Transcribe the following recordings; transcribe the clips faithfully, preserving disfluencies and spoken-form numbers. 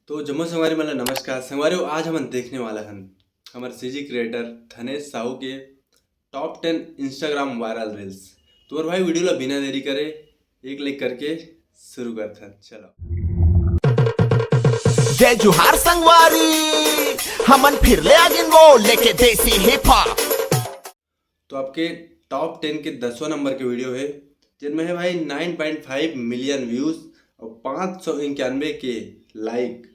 तो जम्मो संगवारी मन ला नमस्कार। संगवारी हो, आज हमन देखने वाला हन हमर सीजी क्रिएटर धनेश साहू के top ten Instagram viral reels. तो मोर भाई, वीडियो ला बिना देरी करे एक लाइक करके शुरू करथन। चलो। जय जोहार संगवारी, हमन फिर ले आ गिन वो लेके देसी हिप हॉप। तो आपके टॉप टेन के दसवां नंबर के वीडियो है, जिनमें है भाई nine point five million views और पाँच सौ इक्यानवे के लाइक।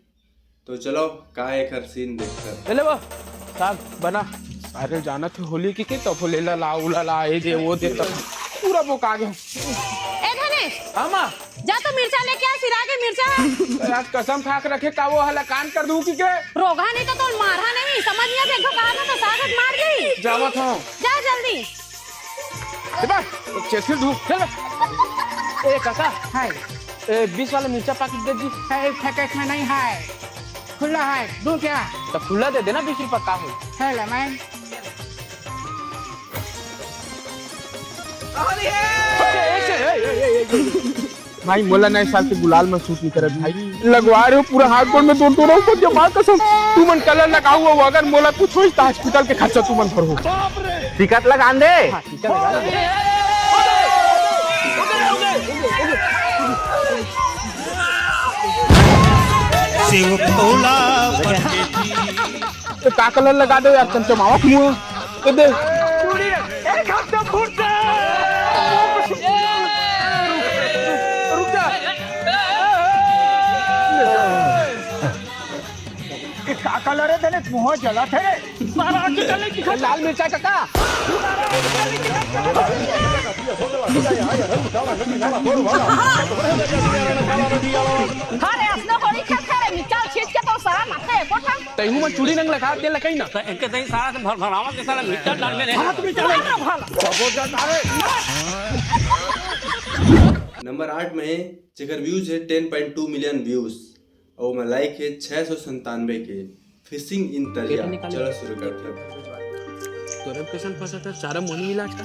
तो चलो, का एकर सीन देखथन। ले ले वो, साग बना। अरे, जाना थे होली की के, तब ले ला, ला, उला ला, ए दे, वो दे, तब पूरा बोका गया। ए धनेश, हाँ माँ। जा तो मिर्चा लेके आ, सिरा के मिर्चा। अरे, आज कसम खा के रखे, का वो हलाकान कर दूं की के? रोगहा नहीं तो तोल मारहा नहीं, समझ नहीं आते, एक कहा था तो सागत मार गई। जावा था। जा जल्दी। ए बा, चेसिल धू, चल। ए काका, हाय। ए, बीस वाला मिर्चा पैकेट दे दी। ए, पैकेट में नहीं है, खुला है, दूं क्या? तो खुला दे देना, बीस रुपया का हो। है ले मैं। भाई, मोला नए साल के गुलाल में सूट नहीं करत भाई। लगवा रहे हो पूरा हाथ गोड़ में, दो दो रहो, बच माँ कसम। तू मन कलर लगाऊ हो, अगर मोला कुछ होइस तो हॉस्पिटल के खर्चा तू मन भरहो। टिकट लगा दे। हाँ, टीका लगा दे। सेव तोला पंडित जी। तो का कलर लगा दो यार, चमचमावा मुंह। तो दे। एक हफ्ता फुट। रुक जा। ये का कलर है तेरे मुंह जला थे रे? मारा आके चले की लाल मिर्चा काका। अरे असना होली खेल खेले मिर्चा छीट के तो सारा माथे कोठा। तैहू में चूड़ी रंग लगा दे लकई ना। तो इनके सही सारा से भर भरावा के सारा मिर्चा डाल में रे। हाथ में चले। नंबर आठ में है, जेकर व्यूज है ten point two million views और ओमा लाइक है छह सौ संतानवे के। फिशिंग इन तरिया। चलो शुरू करते हैं। तोरे कैसन फंसा था? सारा मोनी मिला था।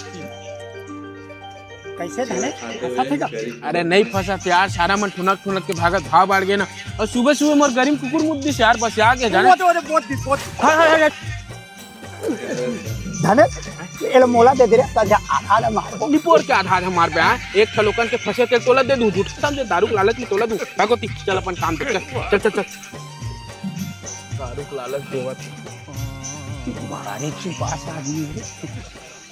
कैसे धने? फंसा था का? अरे नहीं फंसा था यार, सारा मन ठुनक ठुनक के भागत भाव बाढ़ गए ना। और सुबह सुबह मोर गरीब कुकुर मुद्दी से यार बस आ गया जाने। वो तो, वो तो बहुत, बहुत। हाँ, हाँ, हाँ, हाँ। धने, एला मोला दे दे रे, त जा आधा आधा मार। निपोर के आधा आधा मार बे, हाँ? एक ठलोकन के फंसे तेल तोला दे दूं, झूठ समझे, दारू के लालच में तोला दूं। भागो ती, चल अपन काम दे, चल, चल, चल, चल। दारू के लालच देवत। मारी चुपास आदमी है।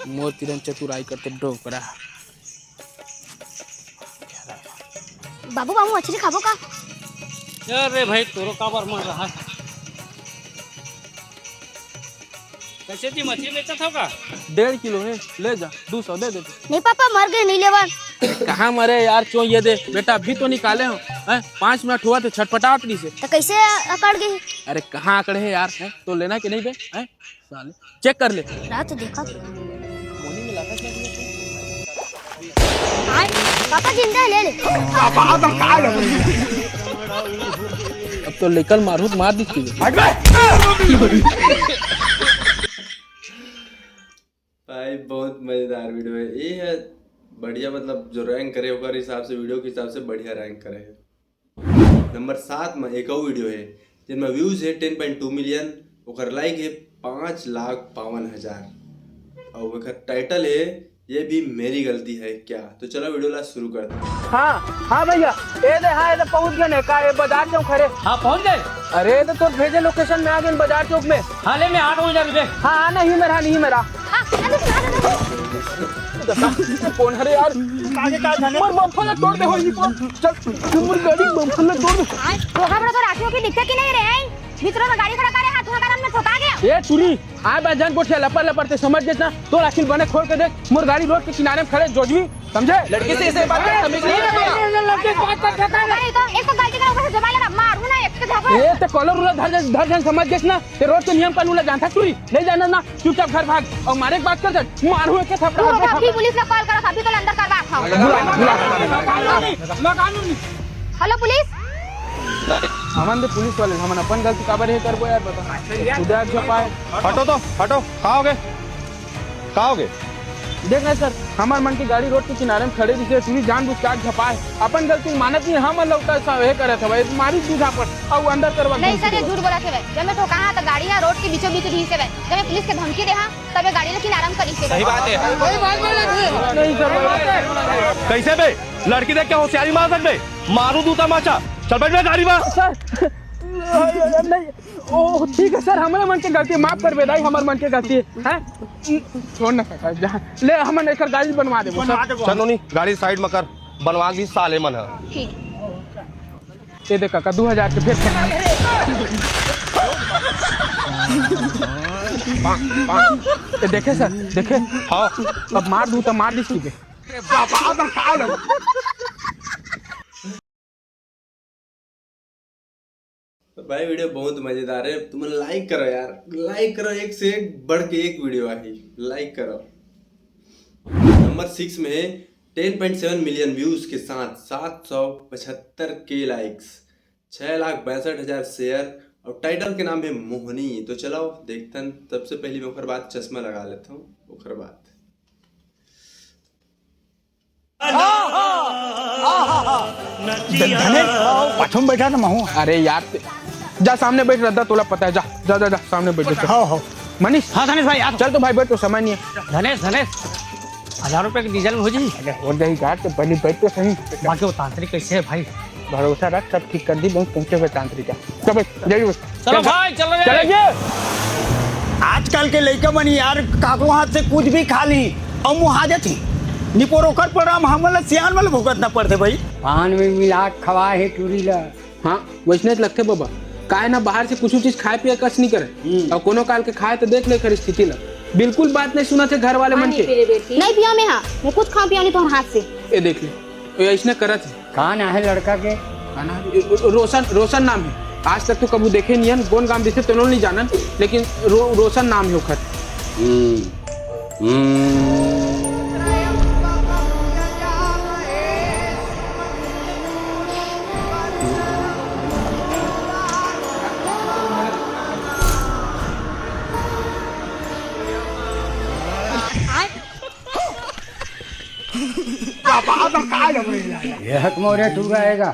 मोर तिरन चतुराई करते डोकरा। बाबू, बाबू, मछली खाबो का? अरे भाई, तोरो काबर मन रहा? कैसे जी मछली बेचत हो का? डेढ़ किलो है, ले जा, दो सौ दे दे। नहीं पापा, मर गए, नहीं लेवन। कहाँ मरे यार, चो ये दे बेटा, अभी तो निकाले हो, हैं? पाँच मिनट हुआ थे, छटपटात नहीं से। तो कैसे अकड़ गई? अरे कहाँ अकड़े है यार, हैं? तो लेना कि नहीं बे, हैं? साले, चेक कर ले। रात देखा। मोनी में लगा क्या? आय, पापा जिंदा है, ले ले। अब तो लेकर मारू तो मार दी। भाई, बहुत मजेदार वीडियो है ये, है बढ़िया, मतलब जो रैंक करे ओकर हिसाब से, वीडियो के हिसाब से बढ़िया रैंक करे है। नंबर सात में एक और वीडियो है, जिनमें व्यूज है टेन पॉइंट टू मिलियन, ओकर लाइक है पाँच लाख बावन हजार, और ओकर टाइटल है ये भी मेरी गलती है क्या। तो चलो वीडियो ला शुरू करते हैं। हाँ, हाँ भैया, ए दे, हाँ, ए दे पहुँच गए ने, का ए बाजार चौक हरे? हाँ, पहुँच गए। अरे, तो तोर भेजे लोकेशन में आ गए बाजार चौक में। हाँ, ले, मैं आ रहा हूँ इधर, ले। हाँ, हाँ, नहीं मेरा, नहीं मेरा। हाँ, अरे, सुना, सुना, सुना। कौन हरे यार? आगे का जाने? मोर बम्फर ला तोड़ दे हो, ये को। चल, तू मोर गाड़ी बम्फर ला तोड़ दे। रोहा बड़ा तो राखियों की दिखते कि नहीं रे? भीतरों में गाड़ी खड़ा करे, हाथ में गरम में ठोका गया। ए, टूरी, आय बा जान गोठिया लपर लपर ते समझ गेस ना, तोर आखिर बने खोल के देख, मोर गाड़ी रोड के किनारे में खड़े जोजवी, समझे? लड़की से ऐसे बात कर, तमीज नहीं है तुम्हें? लड़की बात कर, बात कर। अरे तो एक तो गलती का ऊपर से जमा लगा, मारू ना एक के झापड़। ए, ते कॉलर उला धर, धर जन समझ गेस ना, ते रोड के नियम कानून ला जानता टूरी, नहीं जाना ना, चुपचाप घर भाग, और मारे के बात कर दे, मारू एक के थपड़ा। तू रुको, अभी पुलिस ला कॉल करो, अभी तो अंदर करवा था। बुला, बुला। Hello police. हमन दे पुलिस वाले, हमन अपन गलती काबर हे करबो यार, बता। खुदा अच्छा पाए। हटो तो, हटो। का होगे? का होगे? देख ना सर, हमर मन के गाड़ी रोड के किनारे में खड़े रहिसे, टूरी जानबूझ के आके झपाए, अपन गलती मानत नहीं, हमन लौटा सा ये करत हवय, मारी दू झापड़, अउ अंदर करवा नहीं सर, ये झूठ बोलत हवय। जब मैं ठोका हा, त गाड़ी हा रोड के बीचों बीच रहिसे, जब मैं पुलिस के धमकी दे हा, तब ये गाड़ी ला किनारा में करिसे। सही बात है। नहीं सर। कैसे बे? लड़की देख के होशियारी मार सकबे? मारू दू तमाचा। चल बैठ बे गाड़ी में। सर, नहीं, ओ, ठीक है सर, हमरे मन के गलती, माफ करबे दाई, हमर मन के गलती है। छोड़ ना सका, जहाँ ले, हमन एकर गाड़ी बनवा देबो सर। चल नोनी, गाड़ी साइड में कर, बनवा ली साले मन ह। ठीक। ये देख काका, दू हजार के फेर। ये देखे सर, देखे? हाँ। अब मार दू तो मार दिस के। तो भाई, वीडियो बहुत मजेदार है, तुम लाइक करो यार, लाइक करो, एक से एक बढ़ के एक वीडियो आई, लाइक करो। नंबर सिक्स में है ten point seven million views के साथ सात सौ पचहत्तर के लाइक्स, छः लाख बासठ हज़ार शेयर और टाइटल के नाम है मोहनी। तो चलो देखतन, सबसे पहले मैं ओकर बाद चश्मा लगा लेता हूँ, ओकर बाद धने, पाछू में बैठा ना महू। अरे यार, ते-, जा सामने बैठ, रद्दा तोला पता है, जा, जा, जा, जा, सामने बैठ, जा। हाँ, हाँ। मनीष। हाँ, धनेश भाई, आ तो। चल तो भाई, बैठ, तो समय नहीं है। धनेश, धनेश, हजार रुपए के डीजल में हो जी। अरे, हो जाई यार, तो पहले बैठ तो सही। बाकी वो तांत्रिक कैसे है भाई? भरोसा रख, सब ठीक कर दी, बहुत पहुंचे हुए तांत्रिक है। चल बैठ, जल्दी बैठ। चलो चल, भाई, चलो रे। चल, ये। आजकल के लइका मन यार, काकरो हाथ से कुछ भी खा ली, अउ मुहा जाती। निपोर ओकर परिणाम हमन ला सियान वाले भुगतना पड़थे भाई। पान में मिला के खवाए हे टूरी ला। हाँ, वैसने तो लगथे बाबा। काय ना बाहर से कुछ चीज खाए पिए कस नहीं करे। हम्म। अउ कोनो काल के खाए तो देख ले एकर स्थिति ला। बिल्कुल बात नहीं सुनत हे घर वाले मन के। नहीं पिया मैं, हाँ, मैं कुछ खाऊं पिया नहीं तोहर हाथ से। ये देख ले, ये ऐसने करत हे। का नाम है लड़का के? का नाम है? ए, रो-, रोशन, रोशन नाम है। आज तक तो कभू देखे नहीं है, कौन गांव दिसे तेनो नहीं जानन, लेकिन रो-, रोशन नाम है ओखर। हम्म। हम्म। ये हक मोरे तू रहेगा।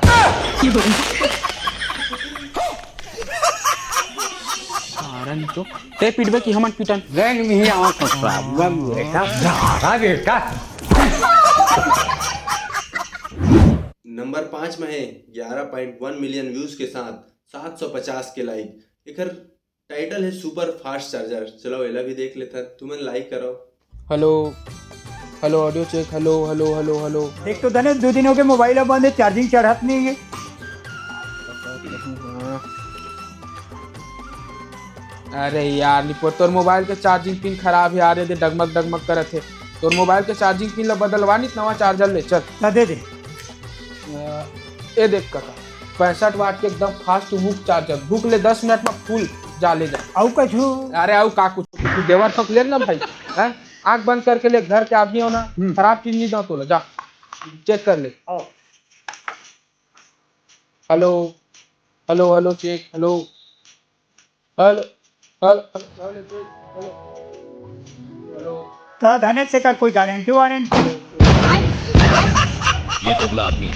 कारण तो ते पिटबे कि हमन पिटन। गैंग में ही आवा ससुरा, बम बेटा, धारा बेटा। नंबर पाँच में है ग्यारह पॉइंट वन मिलियन व्यूज के साथ सात सौ पचास के लाइक। एकर टाइटल है सुपर फास्ट चार्जर। चलो एला भी देख लेथन, तुमन लाइक करो। Hello, hello, audio check, hello, hello, hello, hello. देख तो धनेश, दो दिन हो गए मोबाइल बंद है, चार्जिंग चढ़त नहीं है। अरे यार निपोर, तोर मोबाइल के चार्जिंग पिन खराब है यार, ये दे डगमग डगमग करत है। तोर मोबाइल के चार्जिंग पिन ला बदलवा, नहीं नवा चार्जर ले चल। ला दे दे। अ, ए देख काका, पैंसठ वाट के एकदम फास्ट हुक चार्जर, हुक ले दस मिनट में फुल जा ले जा। अउ कछु? अरे अउ का कुछ, कुछ देवर सब ले ना भाई, हैं? आंख बंद करके ले, घर के आदमी हो ना, हम्म। खराब चीज नहीं दो तो ले जा, चेक कर ले। आओ। Hello, hello, hello, check, hello. Hello, hello, hello, hello, hello. तो धनेश से का कोई गारंटी वारंटी? ये तो बुरा आदमी है,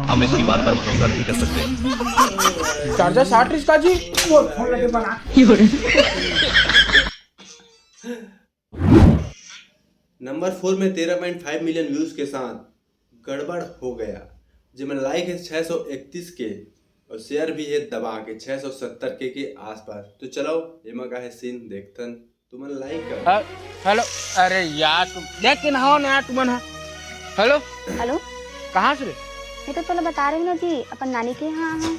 हम इसकी बात पर भरोसा नहीं कर सकते। चार्जर साठ रिस का जी। वो फोन लगे बना। नंबर फोर में तेरह पॉइंट फाइव मिलियन व्यूज के साथ गड़बड़ हो गया, जेमे लाइक है छः सौ इकतीस के और शेयर भी है दबा के छः सौ सत्तर के के आसपास। तो चलो एमा का है सीन देखतन, तुमन लाइक कर। ह-, हेलो, अरे यार तुम देख के नहाओ ना यार तुमन ह। हेलो। हेलो। कहाँ से रे? मैं तो तोला बता रही ना जी, अपन नानी के यहाँ हाँ।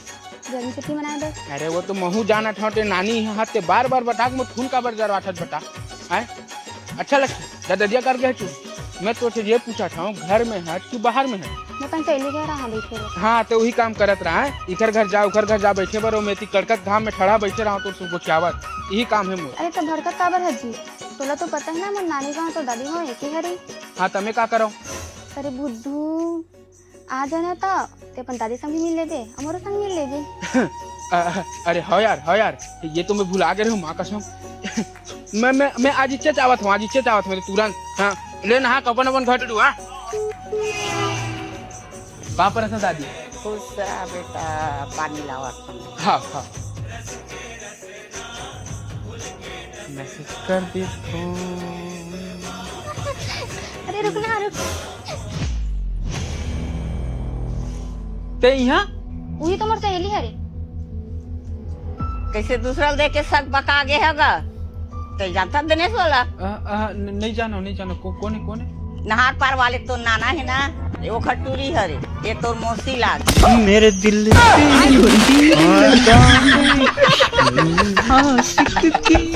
गर्मी छुट्टी मनाए बर। अरे वो तो महू जानत हव, ते नानी ह, ते बार बार बता के मोर खून काबर जरवाथस बता, हैं? अच्छा लगथे दददिया करके हचू। मैं तो ये पूछत हव, घर में है कि बाहर में है? मैं अपन सहेली घर रहा बैठे रहे। हाँ, तो वही काम करत रहा है, इखर घर जा, उखर घर जा बैठे बर, मैं ती कड़कत घाम में ठड़ा बैठे रहा, तो गोठियावत, यही काम है मोर। अरे तो भड़कत काबर है जी? तोला तो पता है ना, मोर नानी गाँव तो दादी गाँव एक ही हरे। हाँ, तमे का करो? अरे बुद्धू, आ जाना त, ते अपन दादी संग भी मिल लेबे, हमरो संग मिल लेबे। अ-, अरे हव यार, हव यार, ये तो मैं भुला गे रहेंव, माँ कसम। मैं, मैं, मैं आज इच्चे चावत हूँ, आज इच्चे चावत हूँ, तुरंत। हाँ, ले नहा के अपन अपन घर डुआ। का परत हस दादी? खुश रह बेटा, पानी लावत हन। हाँ, हाँ। मैसेज कर दे तो। अरे रुक ना, रुक। ते इहाँ? उही तो मोर सहेली हरे। कइसे दूसरा ल देख के शक बका गे हे गा? ते जानता दिनेश वाला? अ, अ, न-, नइ जानो, नइ जानो। को-, कोन हे, कोन हे? नहार पार वाले तोर नाना हे ना, ये ओखर टूरी हरे, ये तोर मौसी लाग। मेरे दिल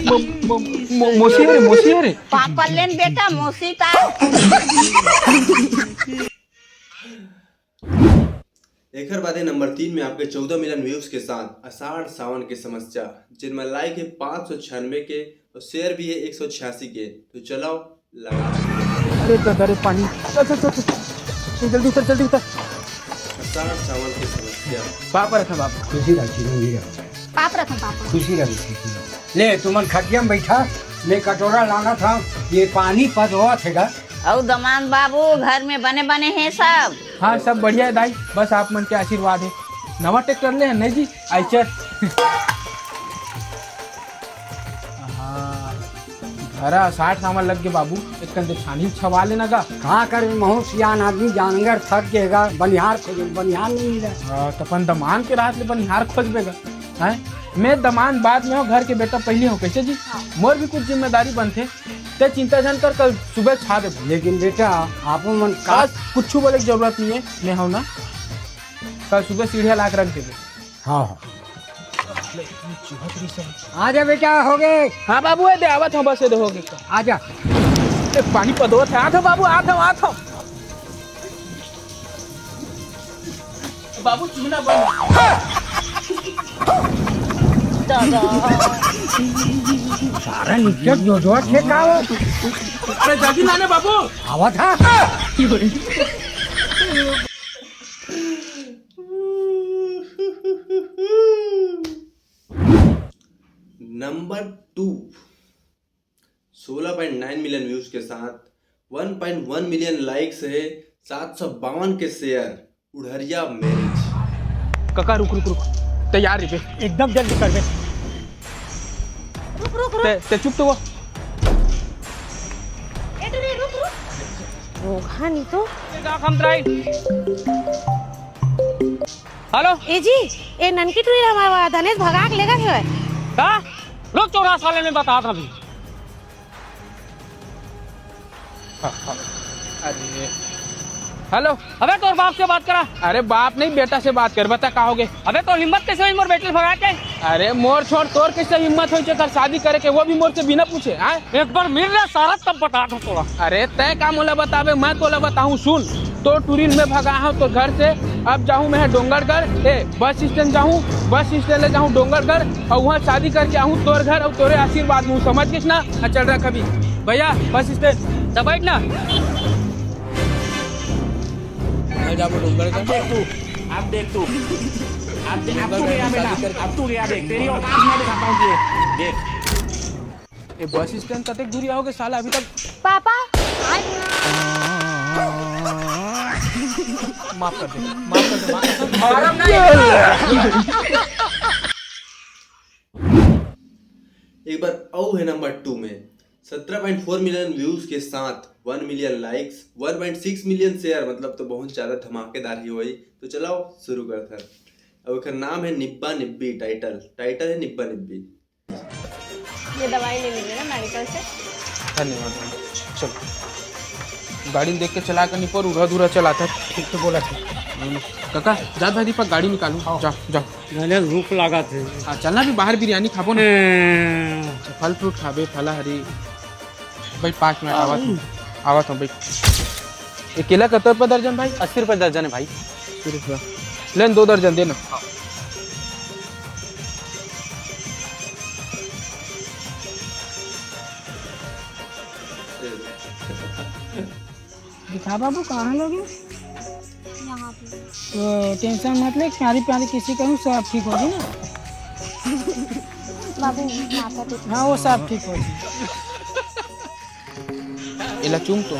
मो-, मो-, मो-, मौसी हरे, मौसी हरे। पापा लेन बेटा, मौसी ता। एखर बादे नंबर तीन में आपके चौदह मिलियन व्यूज के साथ आषाढ़ सावन के समस्या, जेन में लाइक हे पाँच सौ छियानवे के और शेयर भी हे एक सौ छियासी के। तो चलाओ, लगा। अरे दादा रे, पानी। चल, चल, चल, चल। चल, जल्दी उतर, जल्दी उतर। आषाढ़ सावन के समस्या। पाप रखा बाप। खुशी रखी, रंगी रखी। पाप रखा बाप। खुशी रखी, खुशी रखी। ले, तुमन खटिया में बैठा, मैं कटोरा लाना था, ये पानी पद होवत हे गा। अउ दमान बाबू, घर में बने बने हे सब? हाँ, सब बढ़िया हे दाई, बस आप मन के आशीर्वाद हे। नवा ट्रैक्टर ले हे, नहीं जी, आइचर। हाँ, घरा साठ सामान लग गे बाबू, एक कन दे छानी छवा लेना गा। का करबे, महू सियान आदमी, जानगर थक गे गा, बनिहार खोजे, बनिहार नहीं मिला। हाँ, त अपन दमान के रात ले बनिहार खोजबे गा। हैं? मैं दमान बाद में हो, घर के बेटा पहले हो, कैसे जी? हाँ। मोर भी कुछ जिम्मेदारी बनथे, ते चिंता झन कर, कल सुबह छा देबो। लेकिन बेटा, आपो मन का बस, कुछ बोले के जरूरत नहीं है, मैं हूं ना, कल सुबह सीढ़िया ला के रख देबो। हाँ, हाँ। आ जा बेटा, हो गे। हाँ बाबू, ए दे आवत हूँ, बस ए दे हो गे। आ जा। ए, पानी पदोत है, आत हूँ बाबू, आत हूँ, आत हूँ। बाबू, चूना बन। दादा। सारा नीचे जो जो थे का हो? अरे जल्दी लाने बाबू। आवा था। Number two. सोलह पॉइंट नाइन मिलियन व्यूज के साथ वन पॉइंट वन मिलियन लाइक्स हे, सात सौ बावन के शेयर, उढ़रिया मैरिज। कका, रुक, रुक, रुक। तैयार रहिबे। एकदम जल्दी करबे। रुक, रुक, रुक। ते, ते चुप तो हो। ए, टुरी, रुक, रुक। ओघा नहीं तो। का खमतराई? हेलो। ए जी, ए ननकी टुरी ला हमर धनेश भगा के लेगत हवय। का? रुक, चौराहा वाले में बतात हंव अभी। हाँ, हाँ। अरे। हेलो। अबे तोर बाप से बात करा। अरे बाप नहीं, बेटा से बात कर, बता का हो गे? अबे तोर हिम्मत कैसे होइस मोर बेटी ल भगा के? अरे मोर छोड़, तोर कैसे हिम्मत होइस जेकर शादी करे के, वो भी मोर से बिना पूछे, हाँ? एक बार मिल ले सारा, तब बतात हंव तोला। अरे तय का मोला बताबे, मैं तोला बताहूँ, सुन। तोर टुरी ल मैं भगाहूँ तोर घर से, अब जाहूँ मैं डोंगरगढ़, ए, बस स्टैंड जाहूँ, बस स्टैंड ले जाहूँ डोंगरगढ़, अउ उहाँ शादी करके आहूँ तोर घर अउ तोरे आशीर्वाद में, समझ गेस ना? हाँ, चल रख अभी। भैया, बस स्टैंड। त बैठ ना। मैं जाबो डोंगरगढ़। अब देख तू, अब देख तू, अब दे-, अब तू गया बेटा, अब तू गया, देख, तेरी औकात मैं दिखाता हूँ तुझे, देख। ए, बस स्टैंड कतेक दूरिहा होगे साला अभी तक। पापा। माफ कर दे, माफ कर दे, माफ कर दे। मारम नहीं। एक बार अउ हे नंबर टू में सत्रह पॉइंट फोर मिलियन व्यूज के साथ वन मिलियन लाइक्स, वन पॉइंट सिक्स मिलियन शेयर, मतलब तो बहुत ज्यादा धमाकेदार ही होही। तो चलाओ शुरू करथन। अब एकर नाम हे निब्बा निब्बी, टाइटल, टाइटल हे निब्बा निब्बी। ये दवाई ले लीजिए ना मेडिकल से। धन्यवाद मैम। चलो। गाड़ी देख के चला कर निपोर, उरा धुरा चलाता। ठीक तो बोला था। काका, जा भाई दीपक, गाड़ी निकालू। हाँ। जा, जा। मैंने भूख लगा थे। हाँ, चलना भी बाहर बिरयानी खाबो ना। हम्म। अच्छा, फल फ्रूट खाबे, फला हरी। भाई, पाँच मिनट, आवत हूँ। आवत हूँ, भाई। ये केला कत्ते रुपया दर्जन भाई? अस्सी रुपया दर्जन है भाई। अस्सी रुपया। लेन दो दर्जन देना। दिखा बाबू, कहाँ लोगे? यहाँ पे। तो टेंशन मत ले, प्यारी प्यारी किसी करूँ, सब ठीक हो जाए ना। बाबू, माथा तो हाँ, वो सब ठीक हो जाए। एला चूम तो।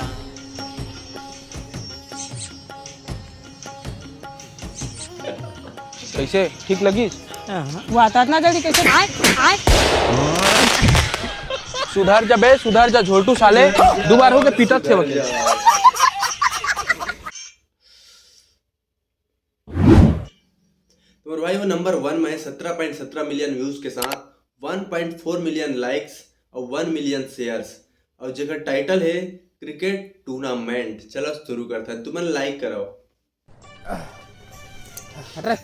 कैसे, ठीक लगिस? वो आता ना जल्दी कैसे? आए, आए। सुधर जा बे, सुधर जा झोलटू साले। दो बार हो गए पीटत से वकील। तो भाई वो नंबर वन में है सत्रह पॉइंट सत्रह मिलियन व्यूज के साथ, वन पॉइंट फ़ोर मिलियन लाइक्स और वन मिलियन शेयर्स, और जेकर टाइटल है क्रिकेट टूर्नामेंट। चलो शुरू करते हैं, तुमन लाइक करो। अरे,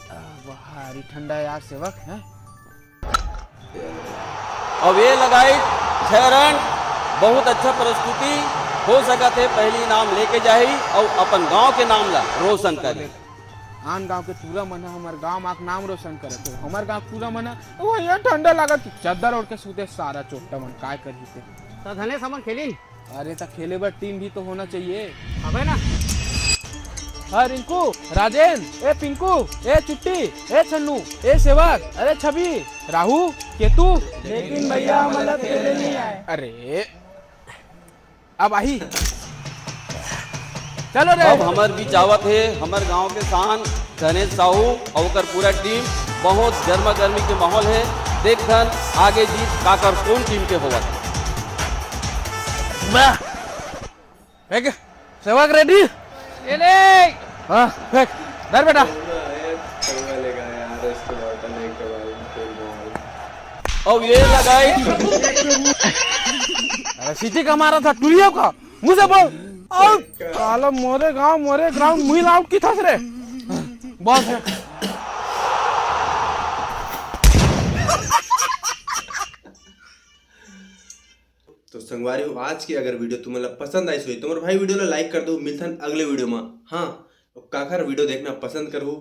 आ, भारी ठंडा यार सेवक है। अब ये लगाई छह रन, बहुत अच्छा प्रस्तुति। हो सकत हे पहली इनाम लेके जाही और अपन गांव के नाम ला रोशन करे। आन गांव के टूरा मन ह हमर गांव मा नाम रोशन करत हे, हमर गांव के टूरा मन ह वही ठंडा लागत चद्दर ओढ़ के सूते, सारा चोट्टा मन काय करही ते। त धने समन खेलिन। अरे त खेले बर टीम भी तो होना चाहिए। अबे ना। हाँ रिंकू, राजेन, ए पिंकू, ए चुट्टी, ए छन्नू, ए सेवक, अरे छवि, राहू, केतु। लेकिन भैया, हमला खेले नहीं आए। अरे, अब आही। चलो रे। अब हमर बीच आवत हे हमर गांव के शान धनेश साहू और ओकर पूरा टीम। बहुत गर्मा गर्मी के माहौल है। देखथन आगे जीत काकर कौन टीम के होवत। वाह। फेंक। सेवक रेडी? ये ले। हाँ, फेंक। डर बेटा। और ये लगाई। अरे सीटी का मारा था, टुरिया का। मुझे बोल। और साला मोरे गांव, मोरे ग्राउंड, मुहिल आउट की था रे। बस है। तो संगवारी हो, आज की अगर वीडियो तुमन ला पसंद आइस होही तो मोर भाई वीडियो ला लाइक कर दो। मिलथन अगले वीडियो में। हाँ, काखर वीडियो देखना पसंद करहू,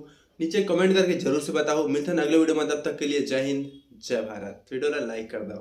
नीचे कमेंट करके जरूर से बताओ। मिलथन अगले वीडियो में, तब तक के लिए जय हिंद, जय भारत। वीडियो ला लाइक कर दो।